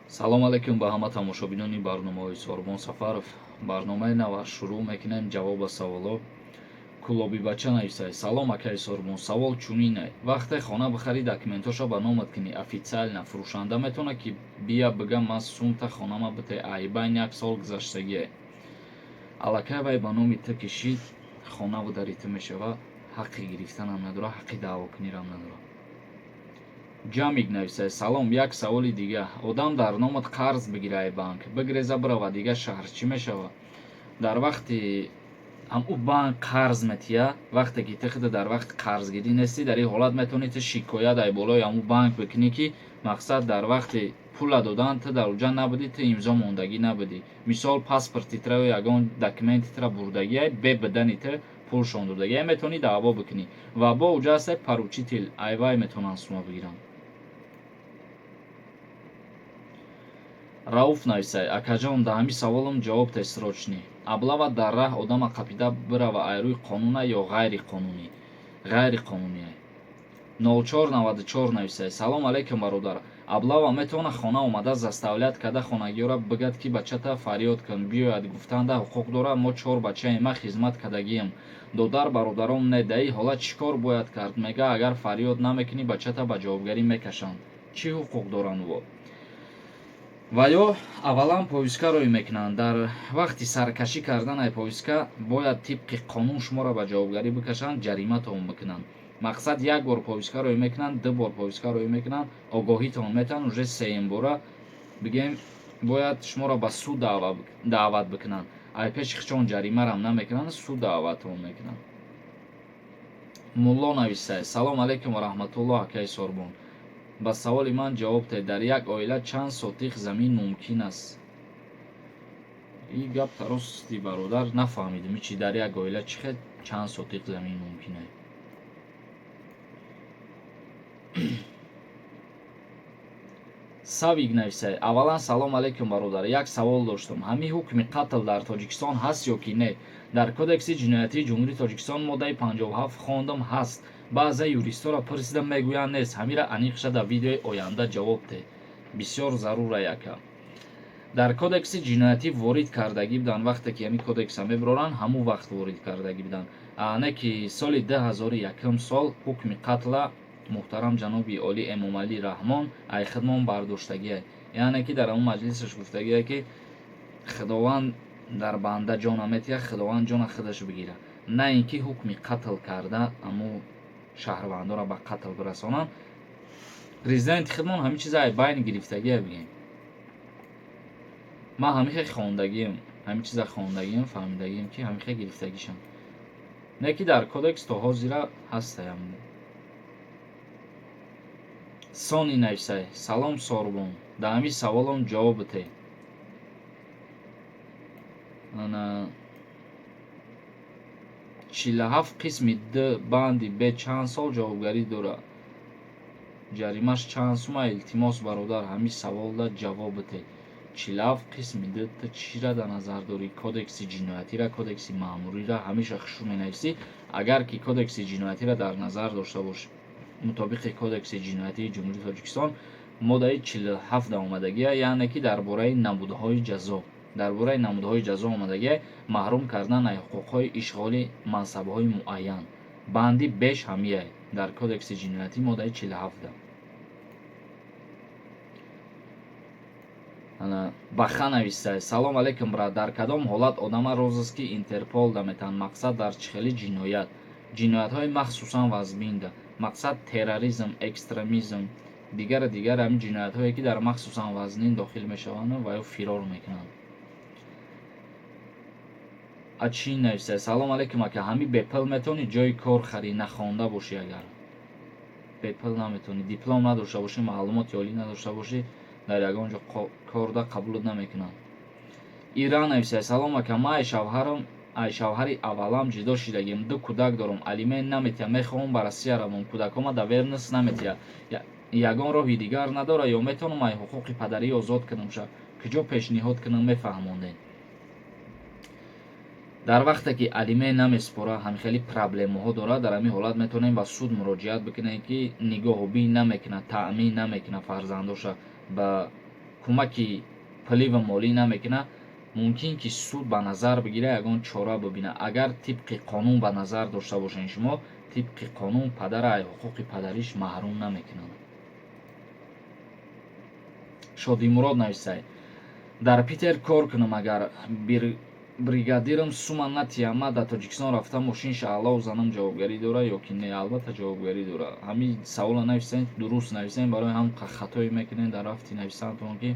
Салом алейкум ба ҳама тамошобинони барномаҳои Сорбон Сафаров. Барномаи нава шурӯъ мекунем, ҷавоб ба саволо. Кулоби бача нависай: салом, акаи Сорбон, савол чунинай: вақте хона бихарӣ, документоша ба номат кунӣ, официально фурӯшанда метавона ки бия бига: ман сумта хонама бите, айбайн як сол гузаштагие. Аллакай вай ба номи ту кишид, хонаву дари ту мешава, ҳаққи гирифтанам надора, ҳаққи даъвокунирам надора. Ҷамик нависай: салом, як саволи дига: одам дар номат қарз бигира, ай банк бигреза, бирава дигар шаҳр, чӣ мешава? Дар вақти ҳам ӯ банк қарз метия, вақте ки ту худа дар вақти қарзгирӣ нестӣ, дар ин ҳолат метавонӣ ту шикоят ай болои ҳамун банк бикунӣ, ки мақсад дар вақти пула додан ту дар уҷа набудӣ, ту имзо мондагӣ набудӣ. Мисол, паспорти тура ё ягон документи тура бурдагиай, бе бидани ту пулшон додагиай, метавонӣ даъво бикунӣ. Ва бо уҷа ҳастай поручитель, айвай метавонанд сума бигиранд. Рауф нависай: акаҷон, да ҳамин саволам ҷавоб те, срочный. Облава дар раҳ одама қапида бирава, айрӯи қонуна ё ғайриқонунӣ? Ғайриқонуние. 0494 нависай: салом алейкум, бародар, облава метавона хона омада, заставлять карда хонагиёра, бигад ки бачата фарёд кун, биёяд, гуфтанда ҳуқуқ дорад? Мо чор бачаем, ман хизмат кардагием, додар бародаром не, дар ин ҳолат чӣ кор бояд кард? Мега, агар фарёд намекунӣ, бачата ба ҷавобгарӣ мекашанд. Чӣ ҳуқуқ доранд во? Ва ё аввалан повестка рӯй мекунанд. Дар вақти саркашӣ кардан ай повестка бояд тибқи қонун шуморо ба ҷавобгарӣ бикашанд, ҷариматон бикунанд. Мақсад, як бор повестка рӯй мекунанд, ду бор повестка рӯй мекунанд, огоҳитон метаҳанд, уже сеюмбора, бигем, бояд шуморо ба суд даъват бикунанд. Ай пеши хичон ҷаримарам намекунанд, суд даъватон мекунанд. Мулло нависай: салом алейкум ва раҳматуллоҳ, акаи Сорбон, ба саволи ман ҷавоб те: дар як оила чанд сотих замин мумкин аст? И гап тарости, бародар, нафаҳмидим, чи дар як оила чӣ хел чанд сотих замин мумкин аст? Савик нависай: аввалан салом алейкум, бародар, як савол доштам: ҳамин ҳукми қатл дар Тоҷикистон ҳаст ё ки не? Дар Кодекси ҷиноятии Ҷумҳурии Тоҷикистон, моддаи 57 хондам, ҳаст. Баъзе юристҳоро пурсидам, мегӯянд нест. Ҳамира аниқша дар видеои оянда ҷавоб те, бисёр зарура яка. Дар Кодекси ҷиноятӣ ворид кардагӣ буданд, вақте ки ҳамин кодекса мебароранд, ҳамун вақт ворид кардагӣ буданд, не ки соли 2001 сол ҳукми қатла муҳтарам ҷаноби олӣ Эмомалӣ Раҳмон ай хидмон бардоштагие. Яъне ки дар ҳамун маҷлисаш гуфтагие, ки Худованд дар банда ҷона метиҳад, Худованд ҷона худаш бигира, на ин ки ҳукми қатл карда аму шаҳрвандонро ба қатл бирасонанд. Президенти хидмон ҳамин чиза ай байн гирифтагие, бигем. Ман ҳамихе хондагием, ҳамин чиза хондагием, фаҳмидагием, ки ҳамихе гирифтагишам, не ки дар кодекс то ҳозира ҳастаям. Сони нависай: салом, Сорбон, дар ҳамин саволам ҷавоб бите. Ана 47 қисми д банди б чанд сол ҷавобгарӣ дорад, ҷаримаш чанд сума? Илтимос, бародар, ҳамин саволда ҷавоб бите. 47 қисми д ту чира дар назар дорӣ? Кодекси ҷиноятира, кодекси маъмурира? Ҳамеша хушу менависӣ. Агар ки кодекси ҷиноятира дар назар дошта бошӣ, мутобиқи Кодекси ҷиноятии Ҷумҳурии Тоҷикистон моддаи 47 омадагия, яъне ки дар бораи намудҳои ҷазо, дар бораи намудҳои ҷазо омадагия, маҳрум кардан аз ҳуқуқҳои ишғоли мансабҳои муайян, банди беш ҳамияй дар Кодекси ҷиноятӣ моддаи 47. Баха нависай: салом алейкум, брат, дар кадом ҳолат одама розыски Интерпол да метаҳанд? Мақсад, дар чӣ хели ҷиноят? Ҷиноятҳои махсусан вазминда, мақсад, терроризм, экстремизм, дигара дигар, ҳамин ҷиноятҳое ки дар махсусан вазнин дохил мешаванд ва ё фирор мекунанд. Ачин нависай: салом алейкум, ака, ҳамин бепул метавонӣ ҷои кор харӣ, нахонда бошӣ? Агар бепул наметавонӣ, диплом надошта бошӣ, маълумоти олӣ надошта бошӣ, дар ягон ҷо корда қабулот намекунанд. Иран нависай: салом, ака, ман ай шавҳари аввалам ҷудо шидагим, ду кӯдак дорам, алимент наметиҳам, мехоҳам ба Россия равам, кӯдакома доверенность наметиҳад, ягон роҳи дигар надора ё метавонам ай ҳуқуқи падарӣ озод кунам ша? Куҷо пешниҳод кунам, мефаҳмондем. Дар вақте ки алимент намесупора, ҳамин хели проблемаҳо дорад, дар ҳамин ҳолат метавонем ба суд муроҷиат бикунем, ки нигоҳубин намекунад, таъмин намекунад фарзандоша, ба Кӯмаки пулӣ ва молӣ намекунад, мумкин ки суд ба назар бигира, ягон чора бибина. Агар тибқи қонун ба назар дошта бошед, шумо тибқи қонун падара ай ҳуқуқи падариш маҳрум намекунанд. Шодимурод нависай: дар Питер кор кунам, агар бригадирам сума натиям, ма дар Тоҷикистон рафта мошинша алов занам, ҷавобгарӣ дора ё ки не? Албатта, ҷавобгарӣ дора. Ҳамин савола нависен, дуруст нависен, барои ҳам хатое мекунен дар рафти нависантон ки.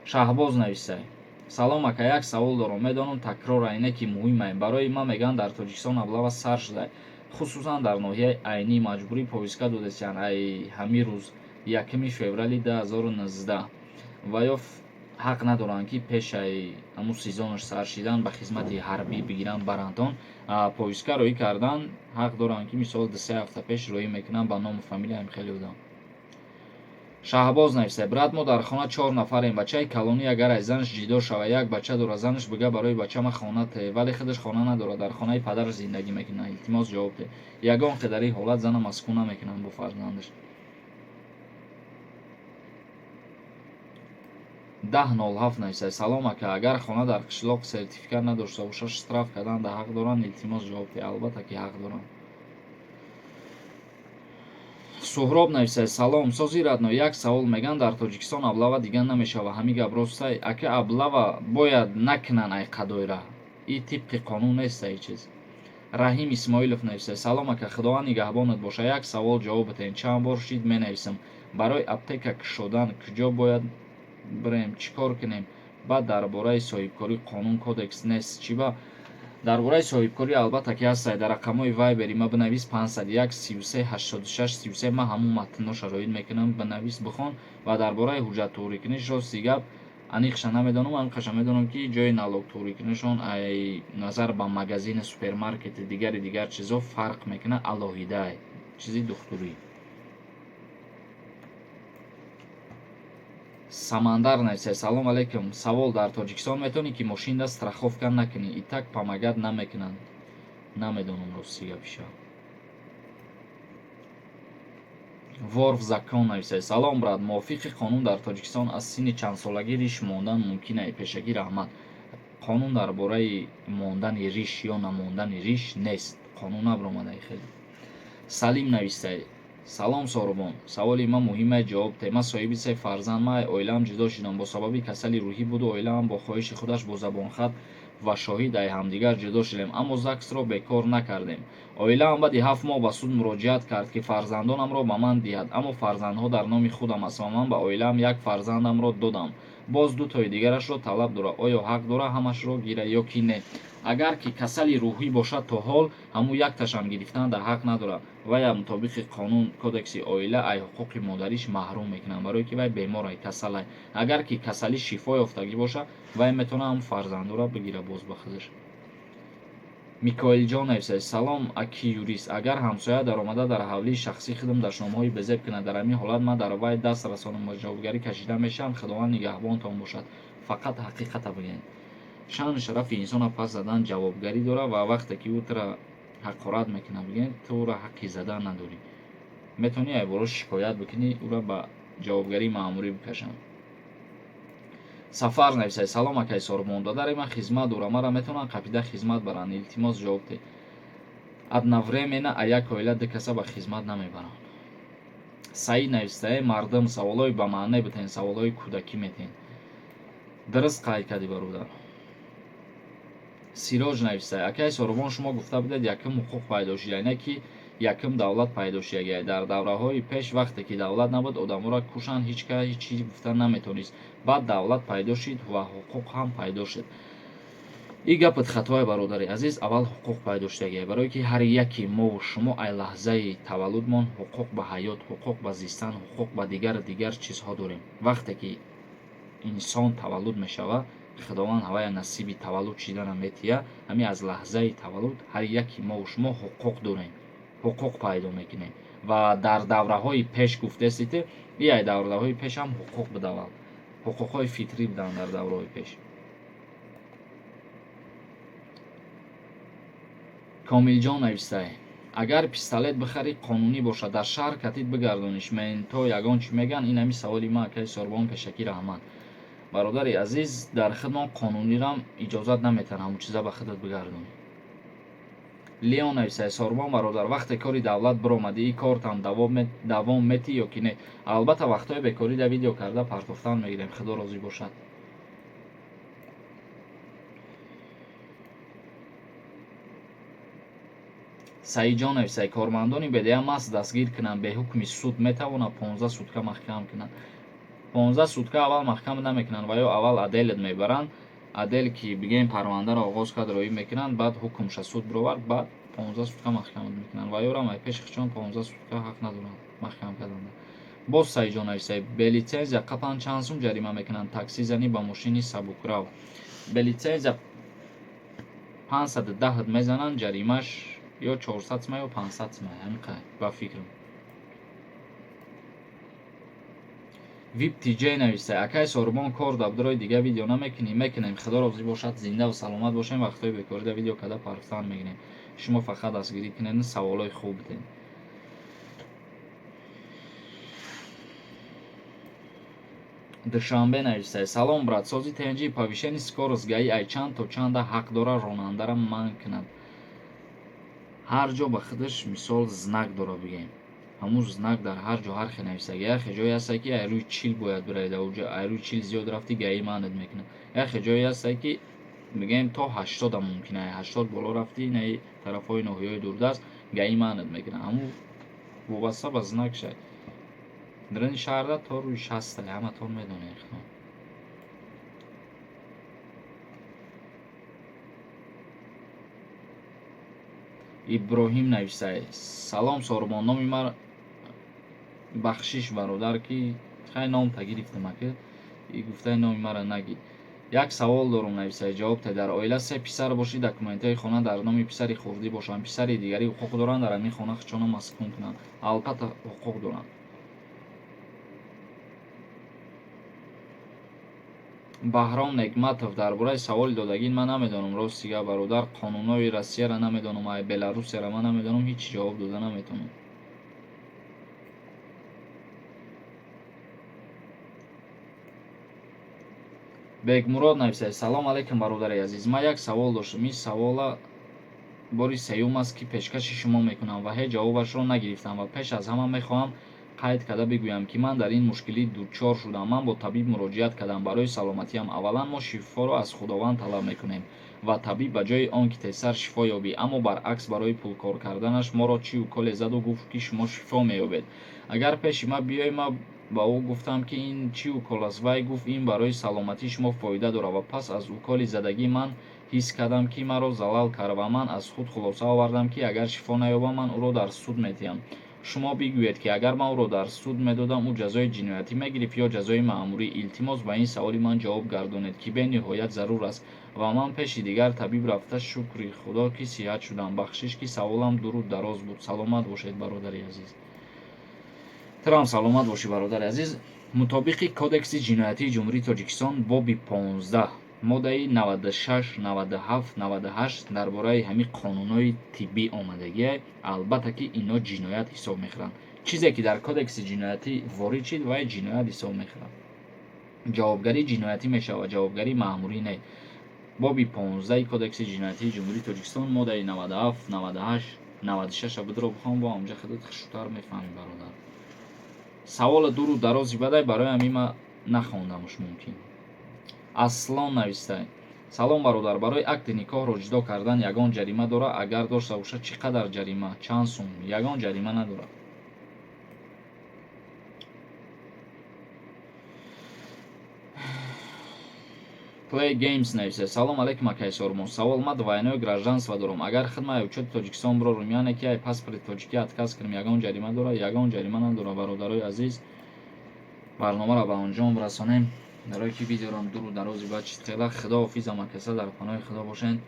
Шаҳбоз нависай: салом, ака, як савол дорам. Медонам, такрор айне ки муҳимае барои ман. Мегӯянд, дар Тоҷикистон облава сар шуда, хусусан дар ноҳияи Айнӣ маҷбурӣ повестка додесиянд. Ай ҳамин рӯз, 1 феврали 2019, ва ё ҳақ надоранд, ки пешаи ҳамун сезонаш сар шидан ба хизмати ҳарбӣ бигиранд, барандон. Повестка роӣ кардан ҳақ доранд, ки мисол 2-3 ҳафта пеш роӣ мекунанд ба ному фамилияам хеле одам. Шаҳбоз нависта: брат, мо дар хона чор нафарем. Бачаи калонӣ агар аз занаш ҷидо шава, як бача дора. Занаш бига, барои бачама хона те, вале худаш хона надорад, дар хонаи падараш зиндагӣ мекунад. Илтимос, ҷавоб де. Ягон қадари ҳолат зана маскун намекунанд бо фарзандаш. 1007 нависад: салом, ака, агар хона дар қишлоқ сертификат надошта бошад, штраф кардан да ҳақ доранд? Илтимос, ҷавоб де. Албатта ки ҳақ доранд. Суҳроб нависад: салом, сози родной, як савол. Мегӯянд, дар Тоҷикистон облава дигар намешава, ҳамин гап ростай, ака? Облава бояд накунанд ай қадойра, и тибқи қонун нест ай чиз. Раҳим Исмоилов нависад: салом, ака, Худованд нигаҳбонат боша. Як савол, ҷавоб битаҳед. Чанд бор шид менависам. Барои аптека кушодан куҷо бояд бирем, чӣ кор кунем? Баъд дар бораи соҳибкорӣ қонун, кодекс нест, чӣ ба? Дар бораи соҳибкорӣ албатта ки ҳастай. Дар рақамҳои вайбери ма бинавис: 501 33 86 33. Ман ҳамун матнҳо шароит мекунам, бинавис, бихон. Ва дар бораи ҳуҷҷат туғрикуниш, рости гап, аниқша намедонам. Аниқаша медонам, ки ҷои налог туғрикунишон ай назар ба магазини, супермаркети, дигари дигар чизо фарқ мекунад, алоҳидаай чизи духтурӣ. Самандар нависад: салом алейкум, савол: дар Тоҷикистон метавонӣ ки мошинда страховка накунӣ, и так помогать намекунанд? Намедонам, рости гапиша. Ворф Закон нависад: салом, брат, мувофиқи қонун дар Тоҷикистон аз синни чандсолагӣ риш мондан мумкин ай? Пешакӣ раҳмат. Қонун дар бораи мондани риш ё намондани риш нест, қонун набаромадаи хеле. Салим нависад: салом, Сорубон, саволи ман муҳимае, ҷавоб те. Ман соҳиби се фарзанд, ман оилаам ҷудо шудам, бо сабаби касали рӯҳӣ буду оилаам бо хоҳиши худаш бо забонхат ва шоҳид ай ҳамдигар ҷудо шудем, аммо ЗАГСро бекор накардем. Оилаам баъди 7 моҳ ба суд муроҷиат кард, ки фарзандонамро ба ман диҳад, аммо фарзандҳо дар номи худам аст ва ман ба оилаам як фарзандамро додам, боз дутои дигарашро талаб дорад. Оё ҳақ дорад ҳамашро гира ё ки не? Агар ки касали рӯҳӣ бошад, то ҳол ҳамун якташам гирифтан дар ҳақ надорад. Вая мутобиқи қонун, кодекси оила, ай ҳуқуқи модариш маҳрум мекунанд, барое ки вай беморай, касалай. Агар ки касалӣ шифо ёфтагӣ бошад, вай метавонад ҳамун фарзандоро бигира боз ба худаш. Микоилҷон нависад: салом, аки юрист, агар ҳамсоя даромада дар ҳавлии шахсии худам дашномҳои безеб кунад, дар ҳамин ҳолат ман дар вай даст расонам, ба ҷавобгарӣ кашида мешавам? Худованд нигаҳбонтон бошад, фақат ҳақиқата бигӯед. Шаъну шарафи инсонро пас задан ҷавобгарӣ дорад ва вақте ки ӯ тура ҳақорат мекунад, бигӯед, ту ӯро ҳаққи задан надорӣ. Метавонӣ айборо шикоят бикунӣ, ӯро ба ҷавобгарии маъмурӣ бикашанд. Сафар нависад: салом, акай Сорбон, додари ман хизмат дорам, маро метавонанд қапида хизмат баранд? Илтимос, ҷавоб де. Одновременно а як оила ду каса ба хизмат намебаранд. Саид нависад: мардум, саволҳои ба маъне битен, саволҳои кӯдакӣ метен. Дуруст қайд кардӣ, бародар. Сироҷ нависад: акай Сорубон, шумо гуфта будед, якум ҳуқуқ пайдо шуда, не ки якум давлат пайдо шудагиай. Дар давраҳои пеш, вақте ки давлат набуд, одаморо кушанд, ҳеҷ кас ҳеҷ чиз гуфта наметавонист. Баъд давлат пайдо шуд ва ҳуқуқ ҳам пайдо шуд. И гапат хатое, бародари азиз. Аввал ҳуқуқ пайдо шудагиай, барое ки ҳар яки мову шумо ай лаҳзаи таваллудмон ҳуқуқ ба ҳаёт, ҳуқуқ ба зистан, ҳуқуқ ба дигару дигар чизҳо дорем. Вақте ки инсон таваллуд мешавад, Худованд ҳавая насиби таваллуд шидана метиҳад. Ҳамин аз лаҳзаи таваллуд ҳар яки мову шумо ҳуқуқ дорем, ҳуқуқ пайдо мекунем. Ва дар давраҳои пеш гуфтестите, и ай давраҳои пеш ҳам ҳуқуқ буд, аввал ҳуқуқҳои фитрӣ буданд дар давраҳои пеш. Комилҷон навистай: Агар пистолет бихарӣ, қонунӣ бошад, дар шаҳр катид бигардониш, менто ягон чӣ мегӯянд? Ин ҳами саволи ман, акаи Сорбон, пешакӣ раҳмат. Бародари азиз, дар хидмон қонунирам иҷозат наметаҳанд ҳамун чиза ба худат бигардонӣ. Леон нависае: Сорбон бародар, вақте кори давлат биромадӣ, и кортам давом метӣ ё ки не? Албатта, вақтҳои бекорӣ да видео карда партофтан мегирем, худо розӣ бошад. Саидҷон нависае: кормандони БДА маст дастгир кунанд, беҳукми суд метавонад 15 сутка маҳкам кунанд? 15 сутка аввал маҳкам намекунанд ва ё аввал отделет мебаранд. Отдел ки бигем парвандаро оғоз кард, роӣ мекунанд, баъд ҳукмша суд бировард, баъд 15 сутка маҳкам мекунанд. Ва ёрам ай пеши хичон 15 сутка ҳақ надоранд маҳкам карданда. Боз Саидҷон нависае: бе лицензия қапан чанд сум ҷарима мекунанд такси занӣ ба мошини сабукрав? Бе лицензия 510 мезананд, ҷаримаш ё 400 сума, ё 500 сума, ҳамин қай ба фикрам. Вип тж нависае: акай Сорбон, кор дабдурои дига видео намекунӣ? Мекунем, худо розӣ бошад, зиндаву саломат бошем, вақтҳои бекорида видео карда партофтан мегирем. Шумо фақат дастгирӣ кунед, саволҳои хуб бидед. Душанбе нависае: салом, брат, сози тнҷ, повышение скорость ГАИ ай чанд то чанда ҳақ дорад ронандара манъ кунад? Ҳар ҷо ба худаш мисол знак дора, бигем, ҳамун знак дар ҳар ҷо ҳар хел нависаг. Яхе ҷое ҳаста, ки ай рӯи 40 бояд биравед, ауҷа ай рӯи 40 зиёд рафти, ГАИ манъат мекунад. Яхе ҷое ҳаста, ки мегӯем то 80-а мумкин, ай 80 боло рафтӣ, наи тарафҳои ноҳияҳои дурдаст, ГАИ манъат мекунад. Ҳамун вобаста ба знак шай. Дарани шаҳрда то рӯи 60-а, ҳаматон медонед. Иброҳим нависае: салом, Сорбон, номи ман, бахшиш, бародар, ки хай номта гирифтам, ака и гуфтаи номи мара нагӣ. Як савол дорум, нависае, ҷавоб те. Дар оила се писар бошӣ, документҳои хона дар номи писари хурдӣ бошанд, писари дигарӣ ҳуқуқ доранд дар ҳамин хона худшона маскун кунанд? Албатта, ҳуқуқ доранд. Баҳром Негматов: дар бораи саволи додагин ман намедонам, рости гап, бародар, қонунҳои Россияро намедонам, ай Беларусияро ман намедонам, ҳеҷ ҷавоб дода наметавонам. Бекмурод нависад: салом алейкум, бародари азиз, ман як савол доштам. Ин савола бори сеюм аст, ки пешкаши шумо мекунам ва ҳеҷ ҷавобашро нагирифтам. Ва пеш аз ҳама мехоҳам қайд карда бигӯям, ки ман дар ин мушкилӣ дучор шудам. Ман бо табиб муроҷиат кардам барои саломатиам. Аввалан, мо шифоро аз Худованд талаб мекунем ва табиб ба ҷои он ки тезтар шифо ёбӣ, аммо баръакс, барои пулкор карданаш моро чӣ уколе заду гуфт, ки шумо шифо меёбед, агар пеши ман биёй. Ман ба ӯ гуфтам, ки ин чӣ укол аст? Вай гуфт, ин барои саломатии шумо фоида дорад. Ва пас аз уколи задагӣ ман ҳис кардам, ки маро залал кард, ва ман аз худ хулоса овардам, ки агар шифо наёбам, ман ӯро дар суд медиҳам. Шумо бигӯед, ки агар ман ӯро дар суд медодам, ӯ ҷазои ҷиноятӣ мегирифт ё ҷазои маъмурӣ? Илтимос, ба ин саволи ман ҷавоб гардонед, ки бениҳоят зарур аст. Ва ман пеши дигар табиб рафта, шукри Худо, ки сиҳат шудам. Бахшиш, ки саволам дуру дароз буд. Саломат бошед, бародари азиз. Турам саломат бошӣ, бародари азиз. Мутобиқи Кодекси ҷиноятии Ҷумҳурии Тоҷикистон, боби 15, моддаи 96, 97, 98 дар бораи ҳамин қонунҳои тиббӣ омадагия. Албатта, ки ино ҷиноят ҳисоб мехӯранд. Чизе ки дар Кодекси ҷиноятӣ ворид шид, вай ҷиноят ҳисоб мехӯрад, ҷавобгарии ҷиноятӣ мешавад, ҷавобгарии маъмурӣ не. Боби 15-и Кодекси ҷиноятии Ҷумҳурии Тоҷикистон, моддаи 97, 98, 96-а бидро бихон, бо ҳамҷа худат хушрӯтар мефаҳмӣ, бародар. Савола дуру дарози бадай, барои ҳамин ман нахондамуш мумкин. Аслон навистай: салом, бародар, барои акди никоҳро ҷудо кардан ягон ҷарима дорад? Агар дошта бошад, чӣ қадар ҷарима, чанд сум? Ягон ҷарима надорад. Play Games нависа: салом алейкум, акай Сормон, савол: ман двойное гражданство дорам. Агар хидмат ай учёти Тоҷикистон бирорум, яъне ки ай паспорти тоҷикӣ отказ кунем, ягон ҷарима дорад? Ягон ҷарима надорад. Бародарои азиз, барномаро ба анҷом расонем, барое ки видеорам дуру дарози баъд чиз хела. Худоҳофиз, ҳамакаса, дар паноҳи Худо бошед.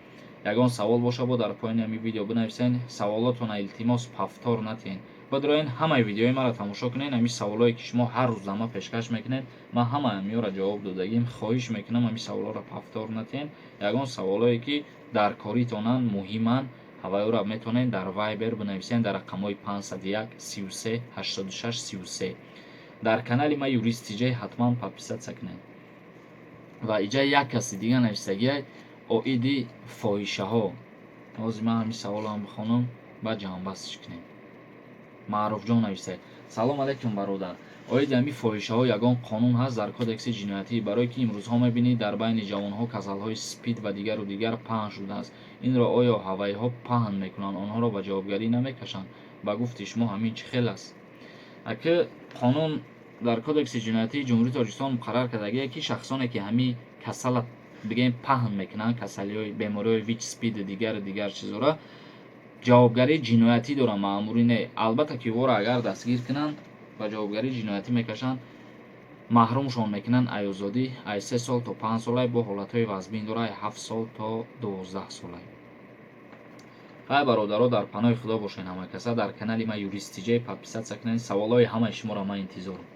Ягон савол боша, бо дар поёни ҳамин видео бинависен. Саволотона илтимос повтор натиҳен. Бидроен, ҳамаи видеои маро тамошо кунед. Ҳамин саволое ки шумо ҳар рӯз зама пешкаш мекунед, ман ҳамаи ҳамиёро ҷавоб додагим. Хоҳиш мекунам, ҳамин саволҳоро повтор натиҳен. Ягон саволое ки дар коритонанд, муҳиманд, Ҳавайёра метавонед дар Вайбер бинависен дар рақамҳои 501 33 86 33. Дар канали ма Юрист Тиҷай ҳатман подписаться кунед. Ва иҷа як каси дига нависагиай оиди фоҳишаҳо. Ҳозир ман ҳамин саволам бихонам, баъд ҷамъбастш кунем. Маъруфҷон нависай: «Салом алайкум, бародар. Оиди ҳамин фоҳишаҳо ягон қонун ҳаст дар Кодекси ҷиноятӣ? Барое ки имрӯзҳо мебинӣ, дар байни ҷавонҳо касалҳои спид ва дигару дигар паҳн шудааст. Инро оё ҳавайҳо паҳн мекунанд? Онҳоро ба ҷавобгарӣ намекашанд? Ба гуфти шумо, ҳамин чӣ хел аст?» Аки, қонун дар Кодекси ҷиноятии Ҷумҳурии Тоҷикистон муқаррар кардагие, ки шахсоне ки ҳамин касала, бигем, паҳн мекунанд, касалиҳои, бемориҳои ВИЧ, спиду дигару дигар чизҳоро, ҷавобгарии ҷиноятӣ доранд, маъмурӣ не. Албатта ки ӯро агар дастгир кунанд, ба ҷавобгарии ҷиноятӣ мекашанд, маҳрумшон мекунанд ай озодӣ ай 3 сол то 5 солай, бо ҳолатҳои вазбин дора, ай 7 сол то 12 солай. Хай, бародаро, дар паноҳи Худо бошед ҳама каса. Дар канали ма Юрист Тиҷай подписаться кунед. Саволҳои ҳамаи шуморо ман интизорам.